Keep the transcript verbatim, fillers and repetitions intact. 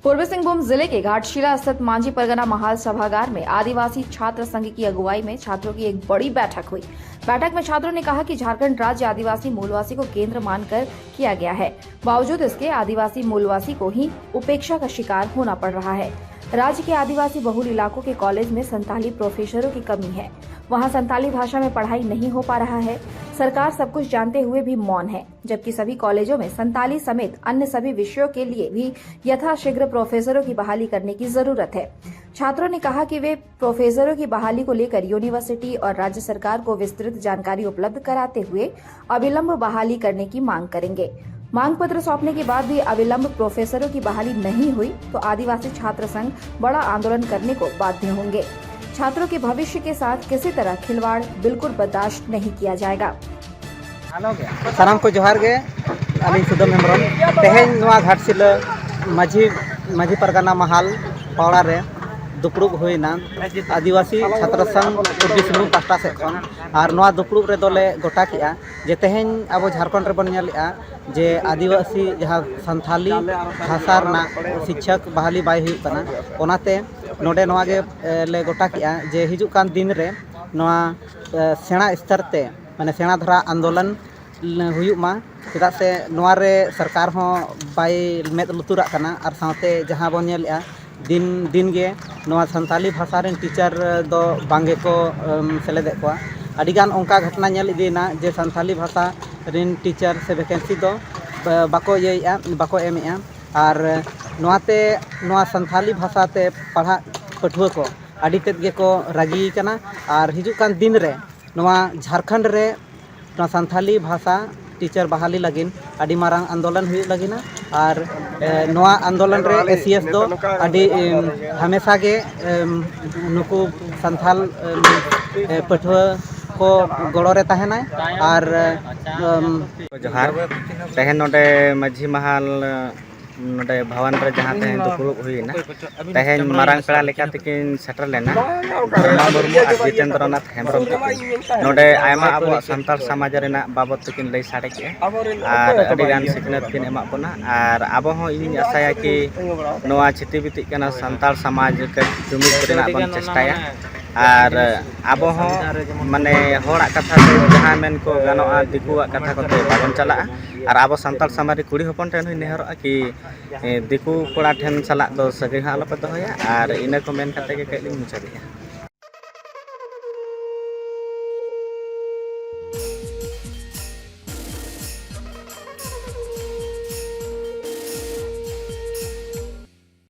पूर्वी सिंहभूम जिले के घाटशिला स्थित मांझी परगना महाल सभागार में आदिवासी छात्र संघ की अगुवाई में छात्रों की एक बड़ी बैठक हुई। बैठक में छात्रों ने कहा कि झारखंड राज्य आदिवासी मूलवासी को केंद्र मानकर किया गया है, बावजूद इसके आदिवासी मूलवासी को ही उपेक्षा का शिकार होना पड़ रहा है। राज्य के आदिवासी बहुल इलाकों के कॉलेज में संताली प्रोफेसरों की कमी है, वहां संताली भाषा में पढ़ाई नहीं हो पा रहा है। सरकार सब कुछ जानते हुए भी मौन है, जबकि सभी कॉलेजों में संताली समेत अन्य सभी विषयों के लिए भी यथाशीघ्र प्रोफेसरों की बहाली करने की जरूरत है। छात्रों ने कहा कि वे प्रोफेसरों की बहाली को लेकर यूनिवर्सिटी और राज्य सरकार को विस्तृत जानकारी उपलब्ध कराते हुए अविलंब बहाली करने की मांग करेंगे। मांग पत्र सौंपने के बाद भी अविलंब प्रोफेसरों की बहाली नहीं हुई तो आदिवासी छात्र संघ बड़ा आंदोलन करने को बाध्य होंगे। छात्रों के भविष्य के साथ किसी तरह खिलवाड़ बिल्कुल बर्दाश्त नहीं किया जाएगा। ᱥᱟᱱᱟᱢ ᱠᱚ ᱡᱚᱦᱟᱨ ᱜᱮ᱾ ᱟᱹᱞᱤᱧ ᱥᱩᱫᱟᱹᱢ ᱦᱮᱢᱵᱨᱚᱢ᱾ ᱛᱮᱦᱮᱧ ᱱᱚᱣᱟ ᱜᱷᱟᱴᱥᱤᱞᱟᱹ ᱢᱟᱹᱡᱷᱤ ᱢᱟᱹᱡᱷᱤ ᱯᱟᱨᱜᱟᱱᱟ ᱢᱟᱦᱟᱞ ᱯᱟᱣᱲᱟ ᱨᱮ ᱫᱩᱯᱲᱩᱵ ᱦᱩᱭᱱᱟ ᱟᱹᱫᱤᱵᱟᱹᱥᱤ ᱪᱷᱟᱛᱨᱚ ᱥᱚᱝᱜᱷ ᱯᱩᱨᱵᱤ ᱥᱤᱝᱵᱷᱩᱢ ᱯᱟᱦᱴᱟ ᱥᱮᱫ ᱠᱷᱚᱱ᱾ ᱟᱨ ᱱᱚᱣᱟ ᱫᱩᱯᱲᱩᱵ ᱨᱮᱫᱚ ᱞᱮ ᱜᱚᱴᱟ ᱠᱮᱜᱼᱟ ᱡᱮ ᱛᱮᱦᱮᱧ ᱟᱵᱚ ᱡᱷᱟᱲᱠᱷᱚᱸᱰ ᱨᱮᱵᱚᱱ ᱧᱮᱞᱮᱜᱼᱟ ᱡᱮ ᱟᱹᱫᱤᱵᱟᱹᱥᱤ ᱡᱟᱦᱟᱸ ᱥᱟᱱᱛᱷᱟᱞᱤ ᱵᱷᱟᱥᱟ ᱨᱮᱱᱟᱜ ᱥᱤᱠᱪᱷᱚᱠ ᱵᱟᱦᱟᱞᱤ ᱵᱟᱭ ᱦᱩᱭᱩᱜ ᱠᱟᱱᱟ᱾ ᱚᱱᱟᱛᱮ ᱱᱚᱰᱮ ᱱᱚᱣᱟ ᱜᱮ ᱮ, ᱞᱮ ᱜᱚᱴᱟ ᱠᱮᱜᱼᱟ ᱡᱮ ᱦᱤᱡᱩᱜ ᱠᱟᱱ ᱫᱤᱱ ᱨᱮ ᱱᱚᱣᱟ ᱮ, ᱥᱮᱬᱟ ᱥᱛᱚᱨ ᱛᱮ, ᱢᱟᱱᱮ ᱥᱮᱬᱟ ᱫᱷᱟᱨᱟ ᱟᱱᱫᱳᱞᱚᱱ ᱦᱩᱭᱩᱜ ᱢᱟ᱾ ᱪᱮᱫᱟᱜ ᱥᱮ ᱱᱚᱣᱟ ᱨᱮ ᱥᱚᱨᱠᱟᱨ ᱦᱚᱸ ᱵᱟᱭ ᱢᱮᱫ ᱞᱩᱛᱩᱨᱟᱜ ᱠᱟᱱᱟ ᱟᱨ ᱥᱟᱶᱛᱮ ᱡᱟᱦᱟᱸ ᱵᱚᱱ ᱧᱮᱞᱮᱜᱼᱟ ᱫᱤᱱ ᱫᱤᱱ ᱜᱮ ᱱᱚᱣᱟ ᱥᱟᱱᱛᱟᱞᱤ ᱵᱷᱟᱥᱟ ᱨᱮᱱ ᱴᱤᱪᱟᱨ ᱫᱚ ᱵᱟᱝ ᱜᱮᱠᱚ ᱮᱢ, ᱥᱮᱞᱮᱫᱮᱫ ᱠᱚᱣᱟ᱾ ᱟᱹᱰᱤᱜᱟᱱ ᱚᱱᱠᱟ ᱜᱷᱚᱴᱚᱱᱟ ᱧᱮᱞ ᱤᱫᱤᱭᱮᱱᱟ ᱡᱮ ᱥᱟᱱᱛᱟᱞᱤ ᱵᱷᱟᱥᱟ ᱨᱮᱱ ᱴᱤᱪᱟᱨ ᱥᱮ ᱵᱷᱮᱠᱮᱱᱥᱤ ᱫᱚ ᱵᱟ- ᱵᱟᱠᱚ ᱤᱭᱟᱹᱭᱮᱫᱼᱟ, ᱵᱟᱠᱚ ᱮᱢᱮᱫᱼᱟ᱾ ᱟᱨ ᱱᱚᱣᱟᱛᱮ ᱱᱚᱣᱟ ᱥᱟᱱᱛᱟᱞᱤ ᱵᱷᱟᱥᱟ ᱛᱮ ᱯᱟᱲᱦᱟᱜ ᱯᱟᱹᱴᱷᱩᱣᱟᱹ ᱠᱚ ᱟᱹᱰᱤ ᱛᱮᱫ ᱜᱮᱠᱚ ᱨᱟᱹᱜᱤ ᱠᱟᱱᱟ᱾ ᱟᱨ ᱦᱤᱡᱩᱜ ᱠᱟᱱ ᱫᱤᱱ ᱨᱮ ᱱᱚᱣᱟ ᱡᱷᱟᱲᱠᱷᱚᱸᱰ ᱨᱮ ᱱᱚᱣᱟ ᱥᱟᱱᱛᱷᱟᱞᱤ ᱵᱷᱟᱥᱟ ᱴᱤᱪᱟᱨ ᱵᱟᱦᱟᱞᱤ ᱞᱟᱹᱜᱤᱫ ᱟᱹᱰᱤ ᱢᱟᱨᱟᱝ ᱟᱱᱫᱳᱞᱚᱱ ᱦᱩᱭᱩᱜ ᱞᱟᱹᱜᱤᱫ᱾ ᱟᱨ ᱮ, ᱱᱚᱣᱟ ᱟᱱᱫᱳᱞᱚᱱ ᱨᱮ ᱮᱥᱤᱭᱮᱥ ᱫᱚ ᱟᱹᱰᱤ ᱮᱢ, ᱦᱟᱢᱮᱥᱟ ᱜᱮ ᱮᱢ, ᱱᱩᱠᱩ ᱥᱟᱱᱛᱷᱟᱞ ᱮᱢ, ᱮ, ᱯᱟᱹᱴᱷᱩᱣᱟᱹ ᱠᱚ ᱜᱚᱲᱚ ᱨᱮ ᱛᱟᱦᱮᱱᱟᱭ᱾ ᱟᱨ ᱮᱢ, ᱡᱚᱦᱟᱨ᱾ ᱛᱮᱦᱮᱧ ᱱᱚᱰᱮ ᱢᱟᱹᱡᱷᱤ ᱢᱟᱦᱟᱞ ᱱᱚᱰᱮ ᱵᱷᱟᱣᱟᱱ ᱨᱮ ᱡᱟᱦᱟᱸ ᱛᱮᱦᱮᱧ ᱫᱩᱯᱲᱩᱵ ᱦᱩᱭ ᱮᱱᱟ, ᱛᱮᱦᱮᱧ ᱢᱟᱨᱟᱝ ᱯᱮᱲᱟ ᱞᱮᱠᱟ ᱛᱮᱠᱤᱱ ᱥᱮᱴᱮᱨ ᱞᱮᱱᱟ ᱫᱷᱚᱨᱢᱟ ᱢᱩᱨᱢᱩ ᱟᱨ ᱡᱤᱛᱮᱱᱫᱨᱚᱱᱟᱛᱷ ᱦᱮᱢᱵᱨᱚᱢ ᱛᱟᱹᱠᱤᱱ᱾ ᱱᱚᱰᱮ ᱟᱭᱢᱟ ᱟᱵᱚᱣᱟᱜ ᱥᱟᱱᱛᱟᱲ ᱥᱚᱢᱟᱡᱽ ᱨᱮᱱᱟᱜ ᱵᱟᱵᱚᱫ ᱛᱮᱠᱤᱱ ᱞᱟᱹᱭ ᱥᱟᱰᱮ ᱠᱮᱜᱼᱟ ᱟᱨ ᱟᱹᱰᱤᱜᱟᱱ ᱥᱤᱠᱷᱱᱟᱹᱛ ᱠᱤᱱ ᱮᱢᱟᱜ ᱵᱚᱱᱟ᱾ ᱟᱨ ᱟᱵᱚ ᱦᱚᱸ ᱤᱧᱤᱧ ᱟᱥᱟᱭᱟ ᱠᱤ ᱱᱚᱣᱟ ᱪᱷᱤᱛᱤ ᱵᱤᱛᱤᱜ ᱠᱟᱱᱟ ᱥᱟᱱᱛᱟᱲ ᱥᱚᱢᱟᱡᱽ ᱡᱩᱢᱤᱫ ᱨᱮᱱᱟᱜ ᱵᱚᱱ ᱪᱮᱥᱴᱟᱭᱟ᱾ ᱟᱨ ᱟᱵᱚ ᱦᱚᱸ ᱢᱟᱱᱮ ᱦᱚᱲᱟᱜ ᱠᱟᱛᱷᱟ ᱛᱮ ᱡᱟᱦᱟᱸ ᱢᱮᱱ ᱠᱚ ᱜᱟᱱᱚᱜᱼᱟ, ᱫᱤᱠᱩᱣᱟᱜ ᱠᱟᱛᱷᱟ ᱠᱚᱛᱮ ᱵᱟᱵᱚᱱ ᱪᱟᱞᱟᱜᱼᱟ᱾ ᱟᱨ ᱟᱵᱚ ᱥᱟᱱᱛᱟᱲ ᱥᱚᱢᱟᱡᱽ ᱨᱮ ᱠᱩᱲᱤ ᱦᱚᱯᱚᱱ ᱴᱷᱮᱱ ᱦᱚᱸᱧ ᱱᱮᱦᱚᱨᱚᱜᱼᱟ ᱠᱤ ᱮ, ᱫᱤᱠᱩ ᱠᱚᱲᱟ ᱴᱷᱮᱱ ᱥᱟᱞᱟᱜ ᱫᱚ ᱥᱟᱹᱜᱟᱹᱭ ᱦᱚᱸ ᱟᱞᱚᱯᱮ ᱫᱚᱦᱚᱭᱟ᱾ ᱟᱨ ᱤᱱᱟᱹ ᱠᱚ ᱢᱮᱱ ᱠᱟᱛᱮ ᱜᱮ ᱠᱟᱹᱡ ᱞᱤᱧ ᱢᱩᱪᱟᱹᱫᱮᱜᱼᱟ᱾